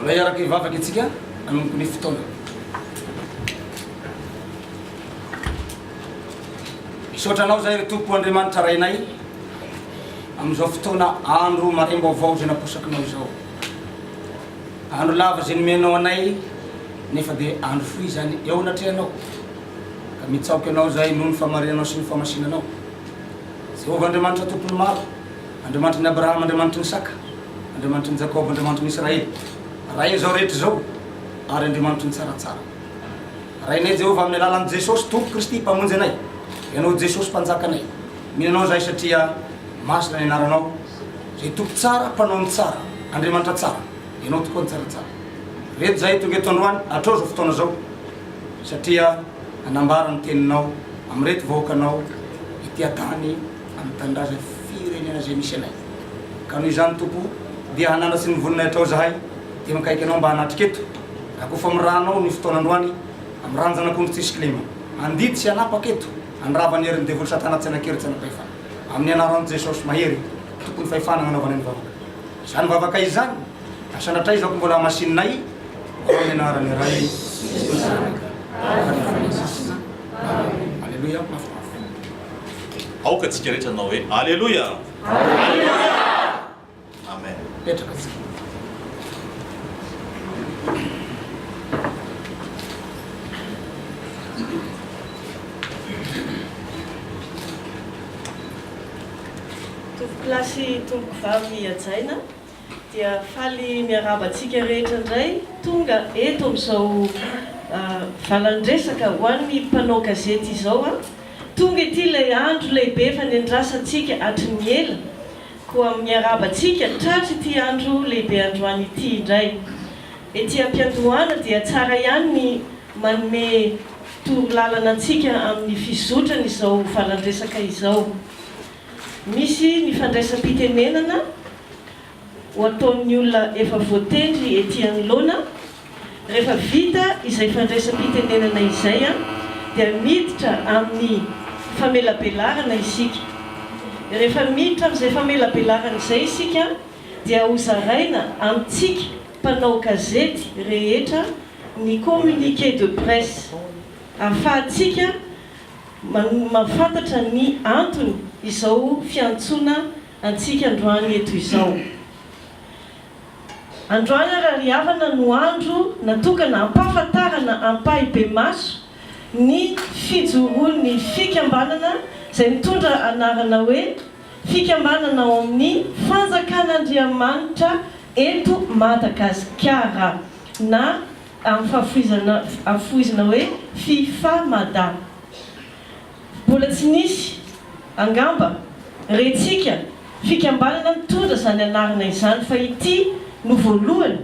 Mba hiaraka hivavaka isika hanomboka ny fotoana. Misaotra Anao izahay ry Tompo Andriamanitra Rainay amin'izao fotoana andro maraim-baovao izay naposakinao izao. Andro lava izay nomenao anay nefa dia andro fohy izany eo anatrehanao. Ka mitsaoka Anao izahay noho ny fahamarinanao sy ny fahamasinanao. Jehovah Andriamanitra Tompon'ny maro, Andriamanitry ny Abrahama, Andriamanitry ny Isaka, Andriamanitry ny Jakoba, Andriamanitry ny Israely, Rain'izao rehetra izao, ary Andriamanitry ny tsaratsara. Rainay Jehovah amin'ny alalan'i Jesosy Tompo Kristy Mpamonjy anay, Ianao Jesosy Mpanjakanay. Mino Anao izahay satria masina ny anaranao, izay Tompo tsara, Mpanao ny tsara, Andriamanitra tsara. Ianao tokoa ny tsaratsara. Reto izahay tonga eto androany, hatrao izao fotoana izao, satria hanambara ny teninao amin'ireto vahoakanao ety an-tany amin'ny tanindrazana firenena izay misy anay. Ka noho izany Tompo dia hanandratsy ny voninahitrao izahay, dia mikaiky Anao mba hanatrika eto, rakofa amin'ny rànao ny fotoana androany, amin'ny ràn-janak'ondry tsisy kilema, handidy sy hanapaka eto, handrava ny herin'ny devoly satana tsy hanan-kery tsy hanam-pahefana. Amin'ny anaran'i Jesosy mahery, Tompon'ny fahefana agnanaovanay ny vavaka. Izany vavaka izany, asandratra iza ko mbola hamasininay ao amin'ny anaran'ny Ray sy ny Zanaka ary ny Fanahy Masina. Amen. Aleloia. Mafimafy. Aoka tsika rehetra hanao hoe Aleloia! Amen. Mipetraka tsika. Tompokolahy sy tompokovavy hajaina dia faly miarahaba antsika rehetra indray tonga eto amin'izao valan-dresaka ho an'ny mpanao gazety izao. Tonga ity ilay andro lehibe efa nendrasantsika hatry ny ela, koa miarahaba antsika tratry ity andro lehibe androany ity indray. Ety am-piandohana dia tsara ihany ny manome torolalana antsika amin'ny fizotran'izao valan-dresaka izao. Misy ny fandraisam-pitenenana ho ataon'ny olona efa voatendry ety anoloana. Rehefa vita izay fandraisam-pitenenana izay dia miditra amin'ny famelabelarana isika. Rehefa miditra amin'izay famelabelarana izay isika dia hozaraina amintsika mpanao gazety rehetra ny communiqué de presse ahafahantsika Mahafantatra ny antony izao fiantsoana antsika androany eto izao. Androany ary ry havana no andro natokana hampahafantarana ampahibemaso ny fijoroan'ny fikambanana izay mitondra anarana hoe Fikambanana ao amin'ny Fanjakan'Andriamanitra eto Madagasikara na Amin'ny fahafoizana afoizina hoe Fifa Mada. Mbola tsy nisy, angamba, rentsika fikambanana mitondra izany anarana izany fa ity no voalohany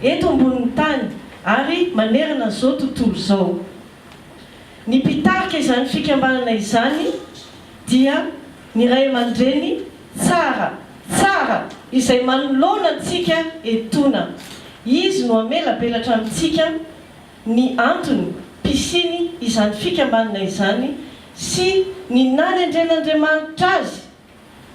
eto ambonin'ny tany ary manerana an'izao tontolo izao. Ny mpitarika izany fikambanana izany dia ny ray aman-dreny tsara, tsara izay manoloana antsika etoana. Izy no hamelabelatra amintsika ny antony pisiany izany fikambanana izany sy ny nanendren'Andriamanitra azy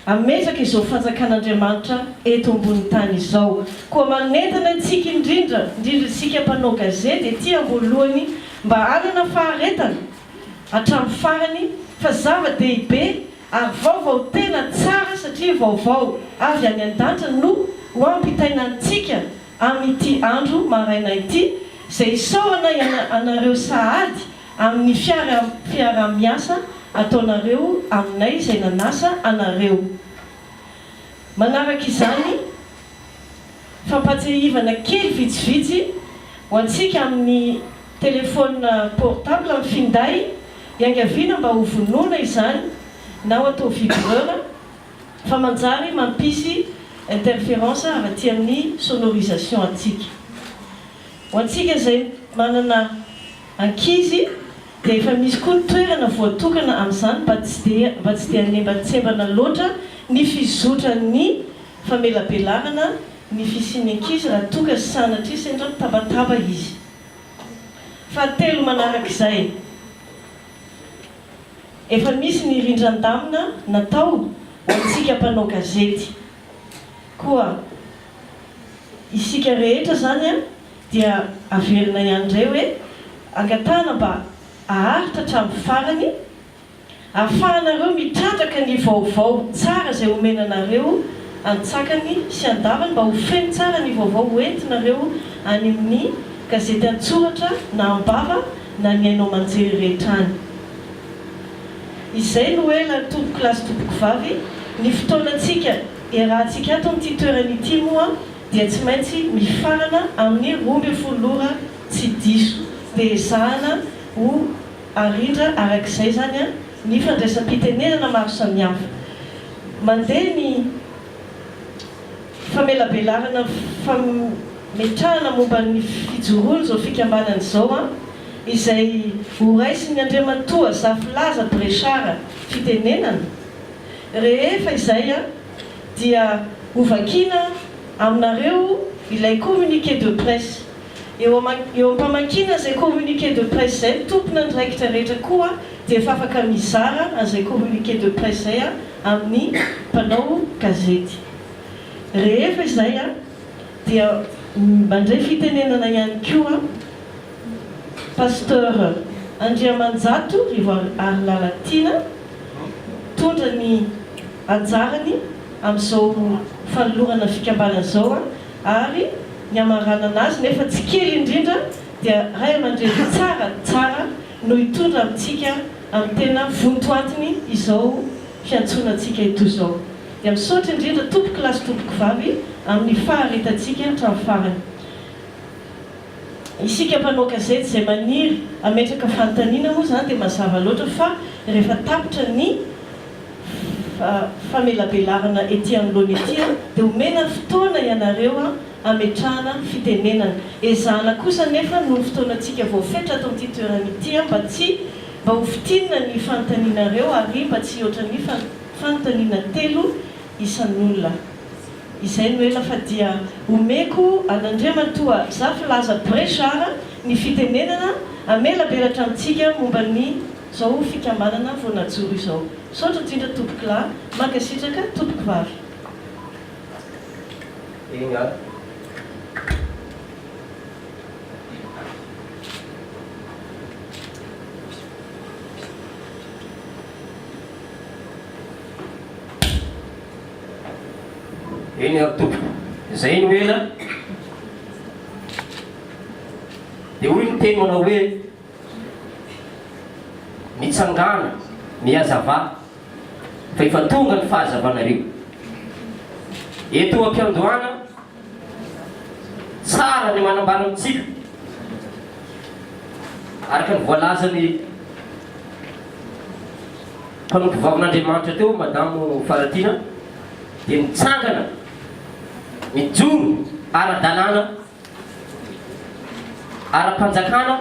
hametraka izao fanjakan'Andriamanitra eto ambonin'ny tany izao. Koa manentana antsika indrindra indrindra isika mpanao gazety ety amboalohany mba hanana faharetana hatramin'ny farany fa zava-dehibe ary vaovao tena tsara satria vaovao avy any an-danitra no ho ampitaina antsika amin'ity andro maraina ity izay isaorana anareo sahady amin'ny fiaraha-miasa ataonareo aminay izay nanasa anareo. Manaraka izany, fampatsiahivana kely vitsivitsy ho antsika amin'ny telefaonina portable amin'ny finday, iangaviana mba ho vonoina izany na ho atao vibreur fa manjary mampisy interference avy aty amin'ny sonorisation antsika. Ho antsika izay manana ankizy dia efa misy koa ny toerana voatokana amin'izany mba tsy dia mba tsy dia hanembantsembana loatra ny fizotran'ny famelabelarana ny fisian'ny ankizy raha toa ka sanatria sendra mitabataba izy. Fahatelo manarak'izay, efa misy ny rindran-damina natao ho antsika mpanao gazety. Koa isika rehetra izany an! Dia averina ihany indray hoe angatahana mba haharitra hatramin'ny farany ahafahanareo mitrandraka ny vaovao tsara izay omena anareo an-tsakany sy an-davany mba ho feno tsara ny vaovao ho entinareo any amin'ny gazety an-tsoratra na am-bava na ny haino aman-jery rehetra any. Izay no ela tompoko lahy sy tompoko vavy, ny fotoanantsika iarahantsika ato amin'ity toerana ity moa dia tsy maintsy mifarana amin'ny 12 ora tsy diso dia ezahana ho arindra araka izay izany ny fandraisam-pitenenana maro samihafa. Mandeha ny famelabelarana fametrahana momba ny fijoroan'izao fikambanana izao izay horaisin'ny Andriamatoa Zafilaza Brechard fitenenana. Rehefa izay dia hovakiana aminareo ilay communiqué de presse. Eo eo am-pamakiana izay communiqué de presse izay ny tompon'andraikitra rehetra koa dia efa afaka mizara an'izay communiqué de presse izay amin'ny mpanao gazety. Rehefa izay dia mandray fitenenana ihany koa Pasteur Andriamanjato Rivo Arilalatiana mitondra ny anjarany amin'izao fanolorana fikambanana izao ary ny hamaranana azy nefa tsy kely indrindra dia ray aman-dreny tsara tsara no hitondra amintsika amin'ny tena vontoatiny izao fiantsoana antsika ito izao. Dia misaotra indrindra tompoko lahy sy tompoko vavy amin'ny faharetantsika hatramin'ny farany. Isika mpanao gazety izay maniry hametraka fanontaniana moa izany dia mazava loatra fa rehefa tapitra ny famelabelarana ety anoloana ety dia omena fotoana ianareo hametrahana fitenenana. Ezahana kosa anefa noho ny fotoanantsika voafetra ato amin'ity toerana ity mba tsy mba ho fintinina ny fanontanianareo ary mba tsy hihoatra ny fanontaniana telo isan'olona. Izay no ela fa dia omeko an'Andriamatoa Zafilaza Brechard ny fitenenana hamelabelatra amintsika momba ny zao fikambanana vao najoro izao. Misaotra indrindra tompokolahy, mankasitraka tompokovavy. Eny an. Eny ary tompoko, izay no ela dia hoy ny teny manao hoe mitsangàna, mihazavà, fa efa tonga ny fahazavanareo. Eto am-piandohana, tsara ny manambara amintsika, araka ny voalazan'ny Mpanompovavin'Andriamanitra teo Madamo Faratiana dia mitsangana, mijoro ara-dalàna, ara-panjakana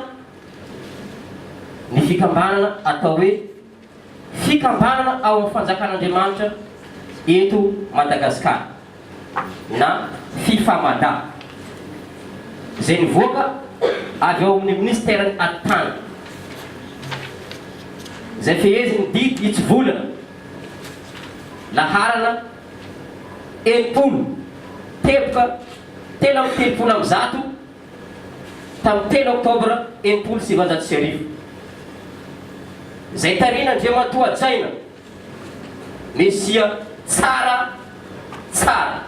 ny fikambanana atao hoe Fikambanana ao amin'ny Fanjakan'Andriamanitra eto Madagasikara. na Fifamada, izay nivoaka avy ao amin'ny minisiteran'ny Atitany, izay fehezin'ny didy hitsivolana laharana 60 teboka 133 tamin'ny 3 oktobra 1960, izay tarihin'Andriamatoa Hajaina. Mesia tsara tsara.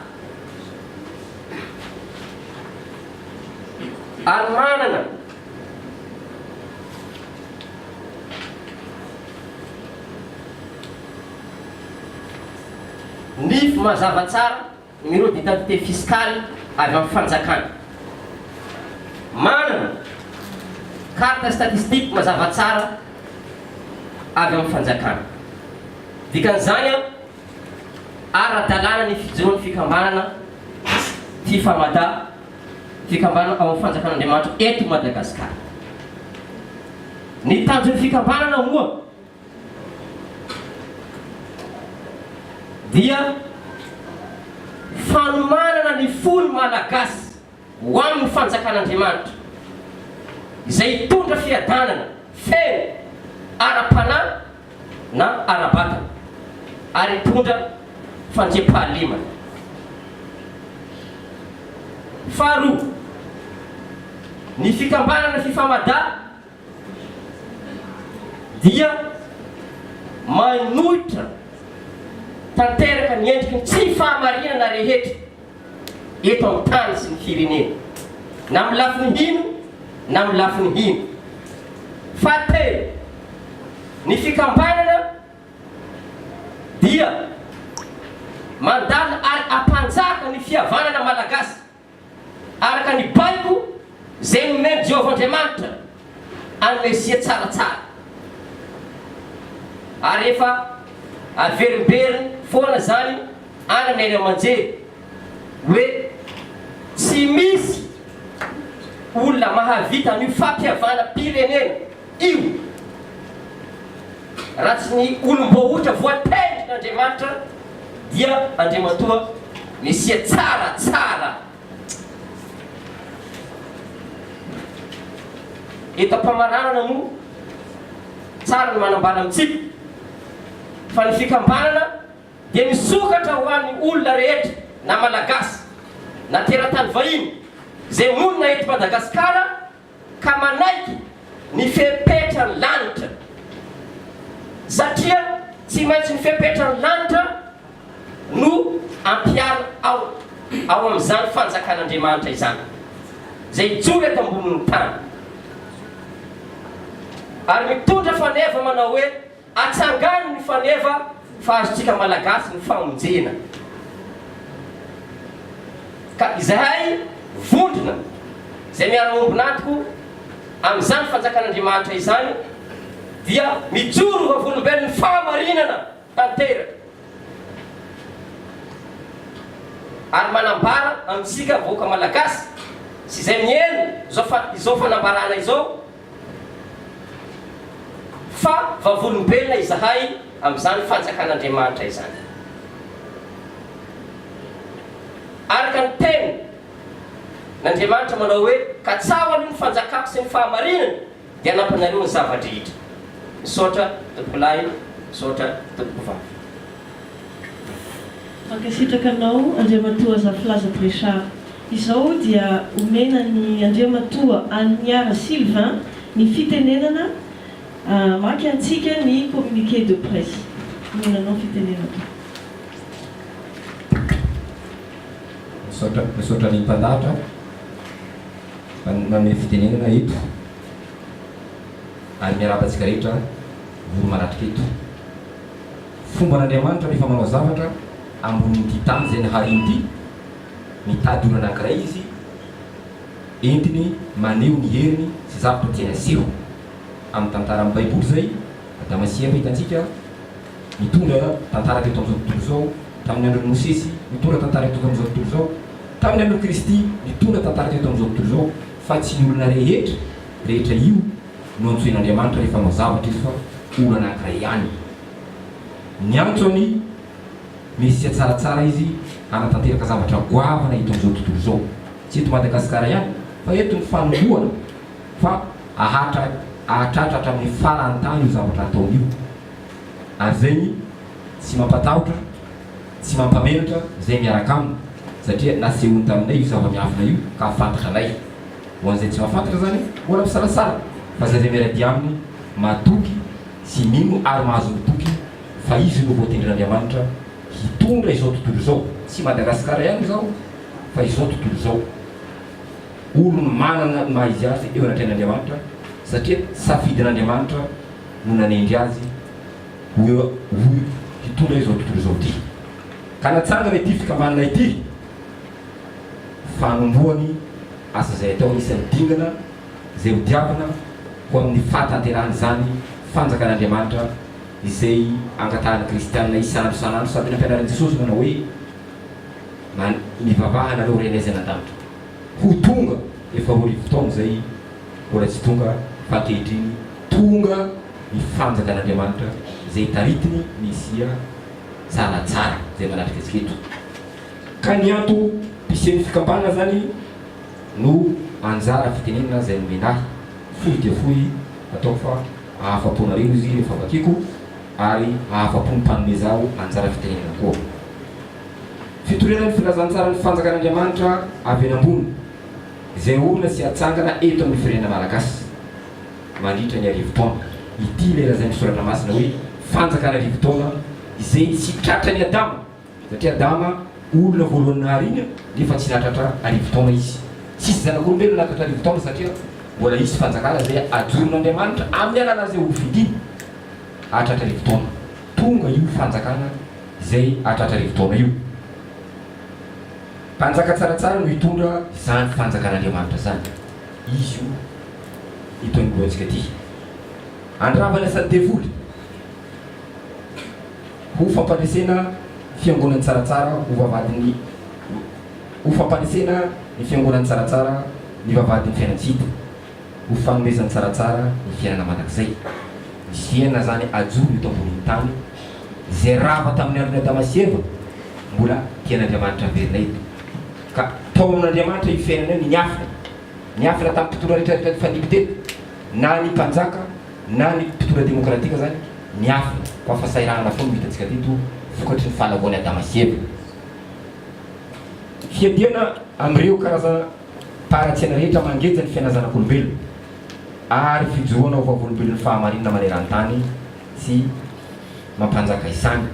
Ary manana nify mazava tsara Numéro d'identité fiscale avy amin'ny fanjakana. Manana carte statistique mazava tsara avy amin'ny fanjakana. Dikan'izany ara-dalàna ny fijoroan'ny fikambanana Fifamada, fikambanana ao amin'ny fanjakan'Andriamanitra eto Madagasikara. Ny tanjon'ny fikambanana moa dia fanomanana ny fon'ny Malagasy ho amin'ny fanjakan'Andriamanitra, izay hitondra fiadanana feno ara-panahy na ara-batana ary hitondra fandriampahalemana. Faharoa. Ny fikambanana Fifamada dia manohitra tanteraka ny endriky ny tsy fahamarinana rehetra eto amin'ny tany sy ny firenena, na amin'ny lafiny hino na amin'ny lafiny hino. Fahatelo, ny fikambanana dia mandala ary ampanjaka ny fihavanana malagasy. araka ny baiko izay nomen'i Jehovah Andriamanitra an'i Mesia tsaratsara. Ary efa averimberiny foana izany any amin'ny haino aman-jery hoe tsy misy olona mahavita an'io fampihavanam-pirenena io raha tsy ny olom-boahotra voatendrin'Andriamanitra dia Andriamatoa Mesia tsara tsara. Eto am-pamaranana moa, tsara ny manambara amintsika fa ny fikambanana dia misokatra ho an'ny olona rehetra na Malagasy na teratany vahiny izay monina eto Madagasikara ka manaiky ny fepetran'ny lanitra, satria tsy maintsy ny fepetran'ny lanitra no ampiharina ao ao amin'izany fanjakan'Andriamanitra izany, izay hijoro eto ambonin'ny tany, ary mitondra faneva manao hoe, Atsangano ny faneva fa azontsika Malagasy ny famonjena. Ka izahay vondrona izay miara-miombon'antoko amin'izany fanjakan'Andriamanitra izany dia mijoro vavolombelon'ny fahamarinana tanteraka ary manambara amintsika vahoaka Malagasy sy izay miheno izao fanambarana izao Fa vavolombelona izahay amin'izany fanjakan'Andriamanitra izany. Araka ny teny n'Andriamanitra manao hoe, Katsaho aloha ny fanjakako sy ny fahamarinany, dia hanampy anareo ny zava-drehetra. Misaotra tompokolahy, misaotra tompokovavy. Mankasitraka anao Andriamatoa Zafilaza Brechard. Izao dia omena an'i Andriamatoa Aliniara Sylvain ny fitenenana hamaky antsika ny communiqué de presse. Omena anao ny fitenenana tompoko. Misaotra, misaotra ny mpandahatra nanome fitenenana eto ary miarahaba antsika rehetra vory manatrika eto. Fomban'Andriamanitra rehefa manao zavatra ambonin'ity tany izay nahariany ity, mitady olona anankiray Izy entiny maneho ny heriny sy zavatra tiany aseho. Amin'ny tantaran'ny Baiboly izay, Adama sy Eva hitantsika nitondra tantara teto amin'izao tontolo izao, tamin'ny andron'i Mosesy nitondra tantara teto amin'izao tontolo izao, tamin'ny andron'i Kristy nitondra tantara teto amin'izao tontolo izao, fa tsy ny olona rehetra rehetra io no antsoin'Andriamanitra rehefa hanao zavatra izy fa olona anankiray ihany. Niantso an'i Mesia tsaratsara izy hanatanteraka zavatra goavana eto amin'izao tontolo izao. Tsy eto Madagasikara ihany fa eto ny fanombohana fa ahatra ahatratra hatramin'ny faran'ny tany io zavatra ataony io. Ary izay tsy mampatahotra, tsy mampamenatra izay miaraka aminy satria nasehony taminay io zava-miafina io ka fantatranay. Ho an'izay tsy mahafantatra izany, mbola misalasala fa izay izay miara-dia aminy matoky sy mino ary mahazo mitoky fa izy no voatendrin'Andriamanitra hitondra izao tontolo izao, tsy Madagasikara ihany izao fa izao tontolo izao. Olony manana ny maha izy azy eo anatrehan'Andriamanitra satria safidin'Andriamanitra no nanendry azy ho eo ho hitondra izao tontolo izao ity. Ka natsangana ity fikambanana ity. Fanombohany asa izay atao anisan'ny dingana izay ho diavina ho amin'ny fahatanterahan'izany fanjakan'Andriamanitra izay angatahan'ny kristiana isan'andro isan'andro sady nampianarin'i Jesosy manao hoe, Mivavaha anareo Rainay izay any an-danitra. Ho tonga, efa 2000 taona izay mbola tsy tonga fa ankehitriny tonga ny fanjakan'Andriamanitra izay taritiny Mesia tsaratsara izay manatrika antsika eto. Ka ny antom-pisian'ny fikambanana zany no anjara fitenenana izay nomena ahy. Fohy dia fohy, ataoko fa ahafa-po anareo izy rehefa vakiko ary ahafa-po ny mpanome zaho anjara fitenenana koa. Fitoriana ny filazantsaran'ny fanjakan'Andriamanitra avy any ambony. Izay orina sy hatsangana eto amin'ny firenena malagasy mandritra ny arivotaona. Ity ilay lazain'ny Soratra Masina hoe fanjakana arivotaona izay tsy tratran'i Adama, satria Adama olona voalohany nahariana nefa tsy nahatratra arivotaona izy. Tsisy zanak'olombelona nahatratra arivotaona satria mbola hisy fanjakana izay ajoron'Andriamanitra amin'ny alalan'izay hofidiny hahatratra arivotaona. Tonga io fanjakana izay hahatratra arivotaona io. Mpanjaka tsaratsara no hitondra izany fanjakan'Andriamanitra izany. Izy io eto anoloantsika ity. Handrava ny asan'ny devoly ho fampandresena fiangonan'ny tsaratsara ho vavahadin'ny ho fampandresena ny fiangonan'ny tsaratsara ny vavahadin'ny fiainan-tsy hita. Ho fanomezan'ny tsaratsara ny fiainana mandrakizay. Misy fiainana izany ajoro eto ambonin'ny tany, izay rava tamin'ny andron'i Adama sy Eva, mbola tian'Andriamanitra averina eto. Ka tao amin'Andriamanitra io fiainana io ny niafina. Niafina tamin'ny mpitondra rehetra rehetra nifandimby teto, na ny mpanjaka, na ny mpitondra demokratika izany, niafina. Fa fahasahiranana foana no hitantsika teto vokatry ny fahalavoan'i Adama sy Eva. Fiadiana amin'ireo karazana. Faharatsiana rehetra mangeja ny fiainan'ny zanak'olombelona, ary fijoroana ho vavolombelon'ny fahamarinana maneran-tany sy mampanjaka izany.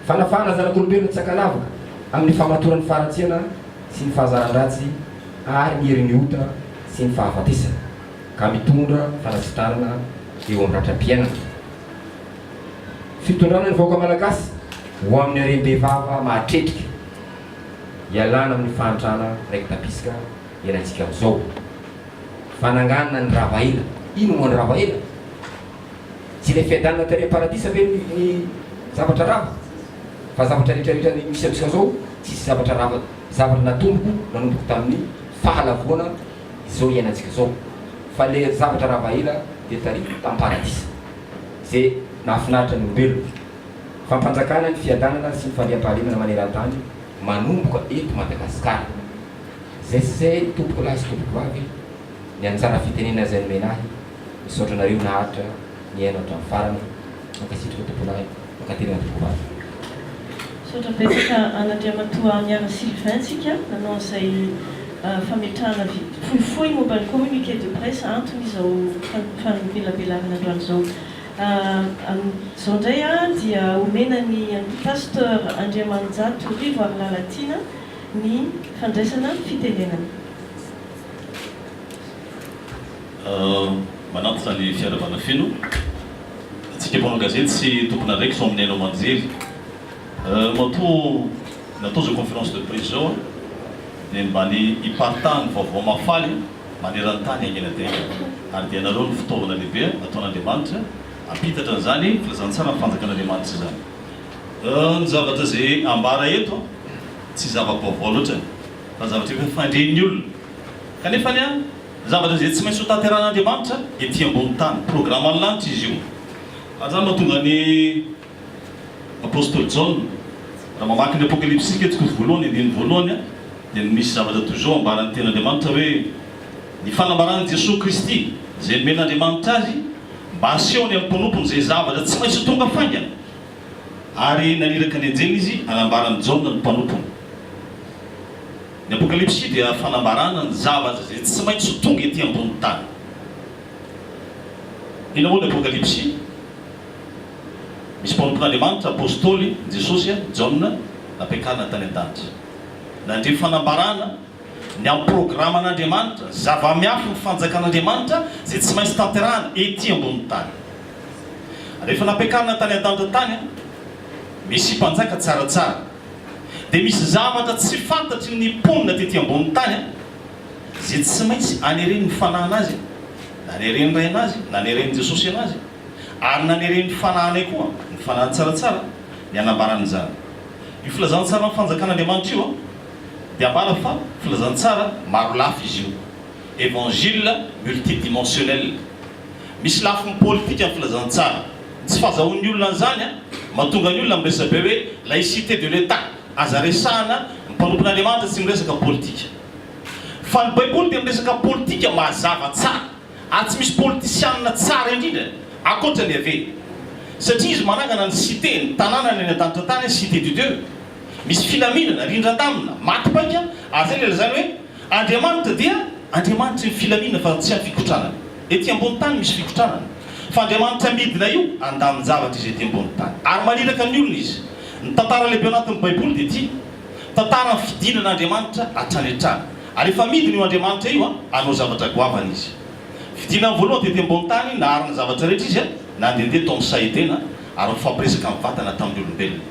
Fanafahana zanak'olombelona tsy ankanavaka amin'ny famatoran'ny faharatsiana sy ny fahazaran-dratsy ary ny herin'ny ota sy ny fahafatesana, ka mitondra fanasitranana eo amin'ny ratram-piainana. Fitondrana ny vahoaka malagasy ho amin'ny harem-behivava mahatretrika. Ialana amin'ny fahantrana raiki-tapisika iainantsika amin'izao. Fananganana ny rava ela. Ino moa ny rava ela? Tsy ilay fiadanana tany am-paradisa ve ny zavatra rava? Fa zavatra rehetra rehetra misy amintsika izao tsisy zavatra rava, zavatra natomboko nanomboka tamin'ny fahalavoana izao iainantsika izao. Fa ilay zavatra rava ela dia tary tam-paradisa. Izay nahafinaritra ny olombelona. Fampanjakana ny fiadanana sy ny fandriampahalemana maneran-tany manomboka eto Madagasikara. Zay sy zay tompoko lahy sy tompoko vavy ny anjara fitenenana izay nomena ahy, misaotra anareo naharitra nihaino hatramin'ny farany, mankasitraka tompoko lahy, mankatelina tompoko vavy. Misaotra betsaka an'Andriamatoa Miara Sylvain tsika nanao an'izay fametrahana fohifohy momba ny communiqué de presse antony izao famelabelarana androany izao. Amin'izao indray dia omena ny Pasteur Andriamanjato Rivo Arilalatiana ny fandraisana fitenenana. Manantitra ny fiaravana feno antsika mpanao gazety sy tompon'andraikitra ao amin'ny haino aman-jery. Matoa natao izao conférence de presse izao dia mba ny hiparitahan'ny vaovao mahafaly maneran-tany haingana dia haingana. Ary dia ianareo no fitaovana lehibe ataon'Andriamanitra hampitatra an'izany filazantsaran'ny fanjakan'Andriamanitra izany. Ny zavatra izay ambara eto tsy zava-baovao loatra fa zavatra efa fandren'ny olona. Kanefa ny zavatra izay tsy maintsy ho tanterahan'Andriamanitra ety ambony tany, programan'ny lanitra izy io. Ary izany no mahatonga ny Apostoly Jaona, raha mamaky ny Apokalypsy isika, toko voalohany, andininy voalohany, dia misy zavatra toy izao ambaran'ny Tenin'Andriamanitra hoe, Ny fanambaran'i Jesoa Kristy, izay nomen'Andriamanitra Azy, mba hasehony amin'ny mpanompony izay zavatra tsy maintsy ho tonga faingana. Ary naniraka ny anjeliny Izy hanambara amin'i Jaona ny mpanompony. Ny Apokalypsy dia fanambarana ny zavatra izay tsy maintsy ho tonga ety ambony tany. Inona moa ny Apokalypsy? Misy mpanompon'Andriamanitra, Apostoly, Jesosy, Jaona, nampiakarina tany an-danitra. Nandre fanambarana ny amin'ny programan'Andriamanitra, zava-miafin'ny fanjakan'Andriamanitra izay tsy maintsy tanterahana ety ambonin'ny tany. Rehefa nampiakarina tany an-danitra tany, Mesia Mpanjaka tsaratsara, dia misy zavatra tsy fantatry ny mponina tety ambonin'ny tany, izay tsy maintsy aneren'ny Fanahy anazy, naneren'ny Ray anazy, naneren'i Jesosy anazy. Ary naneren'ny fanahinay koa, ny fanahy tsaratsara, ny hanambarana izany. Io filazantsaran'ny fanjakan'Andriamanitra io dia ambara fa filazantsara marolafy izy io, évangile multidimensionnel. Misy lafiny politika ny filazantsara. Ny tsy fahazahoan'ny olona an'izany mahatonga ny olona miresabe hoe laïcité de l'Etat, aza resahana, ny mpanompon'Andriamanitra tsy miresaka politika. Fa ny Baiboly dia miresaka politika mazava tsara. Ary tsy misy politisianina tsara indrindra ankoatra an'i Yaveh. Satria izy manangana ny cité, ny tanànany any an-danitra tany, cité de Dieu. Misy filaminana, rindran-damina, maty paika, ary izay ilay lazainy hoe, Andriamanitra dia. Andriamanitry ny filaminana fa tsy amin'ny fikotranana. Ety ambony tany misy fikotranana. Fa Andriamanitra midina io, handamin-javatra Izy ety ambony tany. Ary maniraka ny olona Izy. Ny tantara lehibe ao anatin'ny Baiboly dia ity, tantaran'ny fidinan'Andriamanitra hatrany hatrany. Ary rehefa midina io Andriamanitra io, hanao zavatra goavana Izy. Fidinany voalohany tety ambony tany, nahary ny zavatra rehetra Izy, nandehandeha tao amin'ny saha Edena, ary nifampiresaka mivantana tamin'ny olombelona.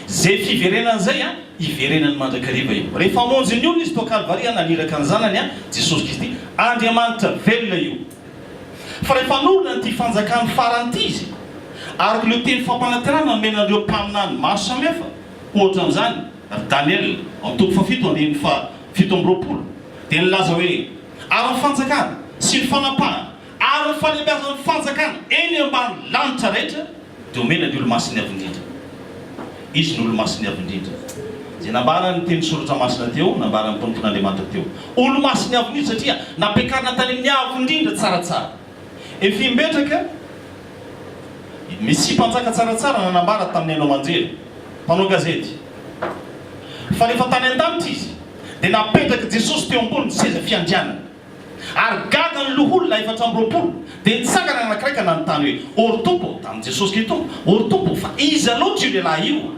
Izay fiverenany izay, hiverenany mandrakariva io. Rehefa hamonjy ny olona Izy tao Kalvary, naniraka ny Zanany, Jesosy Kristy, Andriamanitra velona io. Fa rehefa hanorina an'ity fanjakany farany ity Izy, araka ireo teny fampanantenana nomena an'ireo mpaminany maro samihafa, ohatra amin'izany, ry Daniela, ao amin'ny toko fahafito andininy faha 27, dia nilaza hoe, Ary ny fanjakana, sy ny fanapahana, ary ny fahalehibiazan'ny fanjakana eny ambany lanitra rehetra dia omena ny Olomasin'ny Avo Indrindra. Izy no Olomasin'ny Avo Indrindra. Izay nambaran'ny teny soratra masina teo, nambaran'ny mpanompon'Andriamanitra teo. Olomasin'ny Avo Indrindra satria nampiakarina tany amin'ny Avo Indrindra tsaratsara. Efa imbetraka Mesia Mpanjaka tsaratsara nanambara tamin'ny haino aman-jery, mpanao gazety, fa rehefa tany an-danitra izy dia napetrak'i Jesosy teo ambony ny seza fiandrianany. Ary gaga ny loholona 24, dia nitsangana ny anankiray ka nanontany hoe, Ô ry Tompo ô, tamin'i Jesosy Kristy Tompo, Ô ry Tompo ô, fa iza loatra io lehilahy io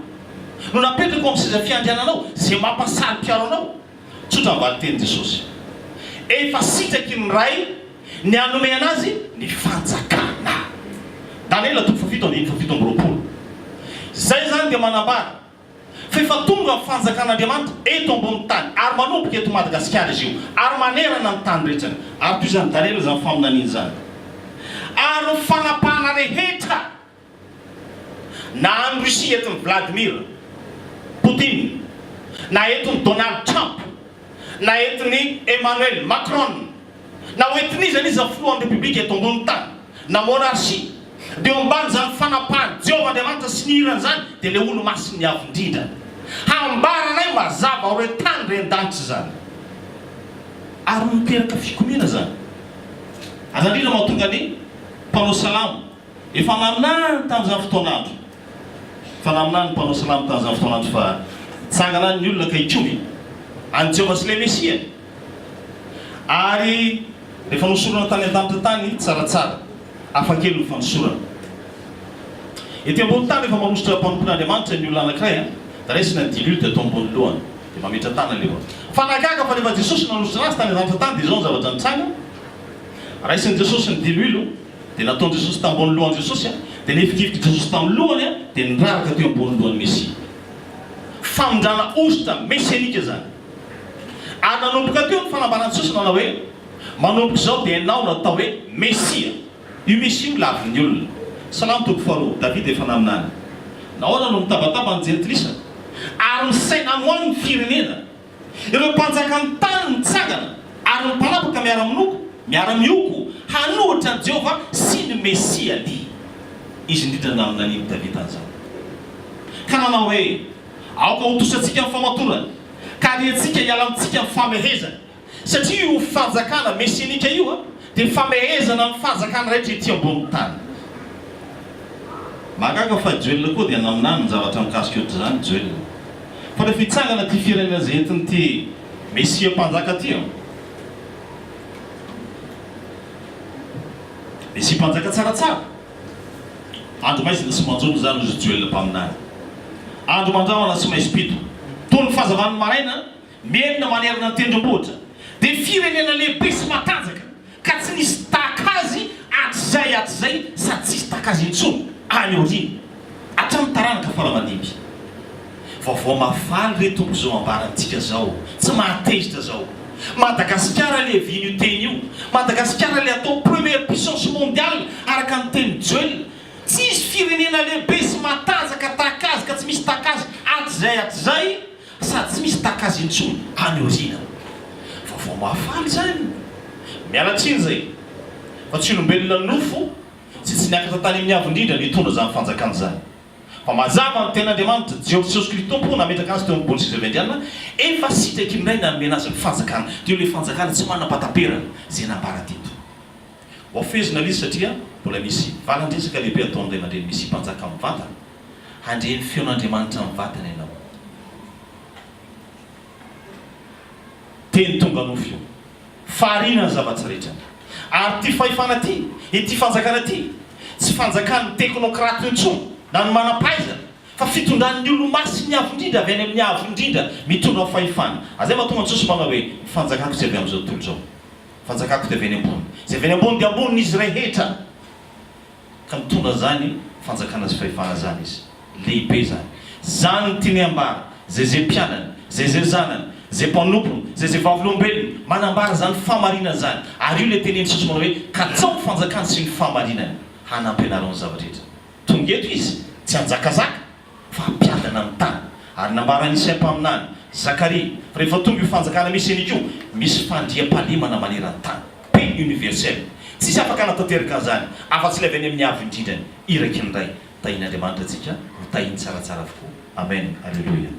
no napetraka ao amin'ny seza fiandriananao, izay mampasaro-piaro anao? Tsotra ny valin-tenin'i Jesosy. Efa sitraky ny Ray ny hanome anazy ny fanjakana. Daniela toko fahafito andininy faha 27. Izay izany dia manambara fa efa tonga ny fanjakan'Andriamanitra eto ambony tany ary manomboka eto Madagasikara izy io ary manerana ny tany rehetra ary toy izany Daniela izany faminaniana izany ary ny fanapahana rehetra na any Russie entin'i Vladimir Poutine na entin'i Donald Trump na entin'i Emmanuel Macron na ho entin'iza n'iza filohan'ny Repoblika eto ambonin'ny tany, na monarchie, dia eo ambanin'izany fanapahan'i Jehovah Andriamanitra sy ny hirany izany dia ilay Olomasin'ny Avo Indrindra. Hambaranay mazava ao ireo tany ren-danitra izany. Ary niteraka fikomiana izany. Ary izany indrindra mahatonga ny mpanao salamo Efa naminany tamin'izany fotoan'andro. Efa naminany ny mpanao salamo tamin'izany fotoan'andro fa hitsangana any ny olona ka hikomy an'i Jehovah sy ilay Mesiany. Ary rehefa nosorana tany an-danitra tany tsaratsara, hafakely ny fanosorana. Ety ambony tany rehefa manosotra mpanompon'Andriamanitra ny olona anankiray, dia raisina ny diloilo dia atao ambony lohany, dia mametra-tanana ilay olona. Fa nahagaga fa rehefa Jesosy nanosotra azy tany an-danitra tany dia izao ny zavatra nitranga, raisin'i Jesosy ny diloilo, Dia nataon'i Jesosy tambony lohan'i Jesosy, dia nefikifik'i Jesosy tamin'ny lohany, dia niraraka teo ambony lohan'ny Mesia. Famindrana hosotra mesianika izany. Ary nanomboka teo ny fanambaran'i Jesosy nanao hoe, Manomboka izao dia ianao no atao hoe Mesia. Io Mesia io lavin'ny olona. Salamo toko faharoa, Davida efa naminany. Nahoana no mitabataba ny jentilisa, ary misaina any ho any ny firenena? Ireo mpanjakan'ny tany mitsangana ary ny mpanapaka miara-miloko, miara-mihoko hanohitra an'i Jehovah sy ny Mesiany. Izy indrindra no naminanian'i Davida an'izany, ka nanao hoe, Aoka hotosantsika ny famatorany, ka hariantsika hiala amintsika ny famehezany. Satria io fanjakana mesianika io dia famehezana ny fanjakana rehetra ety ambonin'ny tany. Mahagaga fa Joela koa dia naminany ny zavatra mikasika ohatr'izany, Joela. Fa rehefa hitsangana ity firenena izay entin'ity Mesia Mpanjaka ity an! Mesia Mpanjaka tsaratsara! Andro maizina sy manjombona izany hoy Joela mpaminany. Andro mandrahona sy maizim-pito. Toy ny fahazavan'ny maraina, Merina manerana ny tendrombohitra dia firenena lehibe sy matanjaka ka tsy nisy tahaka azy hatrizay hatrizay sady tsy hisy tahaka azy intsony any aoriana hatramin'ny taranaka faramandimby. Vaovao mahafaly re tompoko izao ambarantsika zao, tsy mahatezitra zao. Madagasikara le vino io teny io, Madagasikara le atao première puissance mondiale araka ny tenin'i Joel, tsy hisy firenena lehibe sy matanjaka tahaka azy ka tsy misy tahaka azy hatrizay hatrizay, Sady tsy misy tahaka azy intsony any aoriana. Vaovao mahafaly izany. Miala tsiny izay fa tsy olombelona nofo sy tsy niakatra tany amin'ny avo indrindra no hitondra izany fanjakana izany. Fa mazava ny tenin'Andriamanitra, Jeososy Kristy Tompo nametraka azy teo ambony seza fiandrianana, efa sitraky ny Ray nanomena azy ny fanjakana. Teo ilay fanjakana tsy manam-pahataperana izay nambara teto. Hoafehezina ilay izy satria mbola misy valan-dresaka lehibe ataon'ny ray aman-dreny Mesia Mpanjaka mivantana. Handre ny feon'Andriamanitra mivantana ianao. Teny tonga nofo io. Fahariana ny zavatra rehetra. Ary ity fahefana ity, ity fanjakana ity, tsy fanjakan'ny teknokraty intsony, na ny manam-pahaizana, fa fitondran'ny olo-masin'ny Avo Indrindra avy any amin'ny Avo Indrindra mitondra ny fahefana. Ary izay mahatonga an'i Jesosy manao hoe, Ny fanjakako tsy avy amin'izao tontolo izao. Ny fanjakako dia avy any ambony. Izay avy any ambony dia ambonin'izy rehetra. Ka mitondra an'izany fanjakana sy fahefana izany izy. Lehibe izany. Izany no tiany hambara. Izay izay mpianany, izay izay zanany, izay mpanompony, izay izay vavolombelony, manambara izany fahamarinana izany. Ary io ilay tenenin'i Jesosy manao hoe, Katsaho ny fanjakany sy ny fahamarinany, hanampy anareo ny zava-drehetra. Tonga eto izy, tsy hanjakazaka, fa hampiadana ny tany. Ary nambaran'i Isaia mpaminany, Zakaria, fa rehefa tonga io fanjakana mesianika io, misy fandriampahalemana maneran-tany. Paix universelle. Tsisy afaka hanatanteraka an'izany, afa-tsy ilay avy any amin'ny Avo Indrindrany, iraky ny Ray. Tahian'Andriamanitra antsika, ho tahiny tsaratsara avokoa. Amen. Aleloia.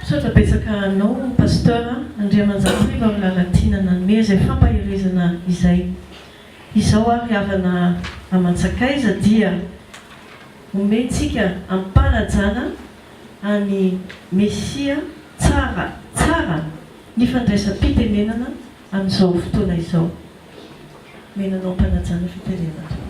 Misaotra betsaka anao Pasteur Andriamanjatorivo ary Lalatiana nanome izay fampaherezana izay. Izao ary havana aman-tsakaiza dia omentsika am-panajana an'i Mesia tsara tsara ny fandraisam-pitenenana amin'izao fotoana izao. Omena anao am-panajana fitenenana.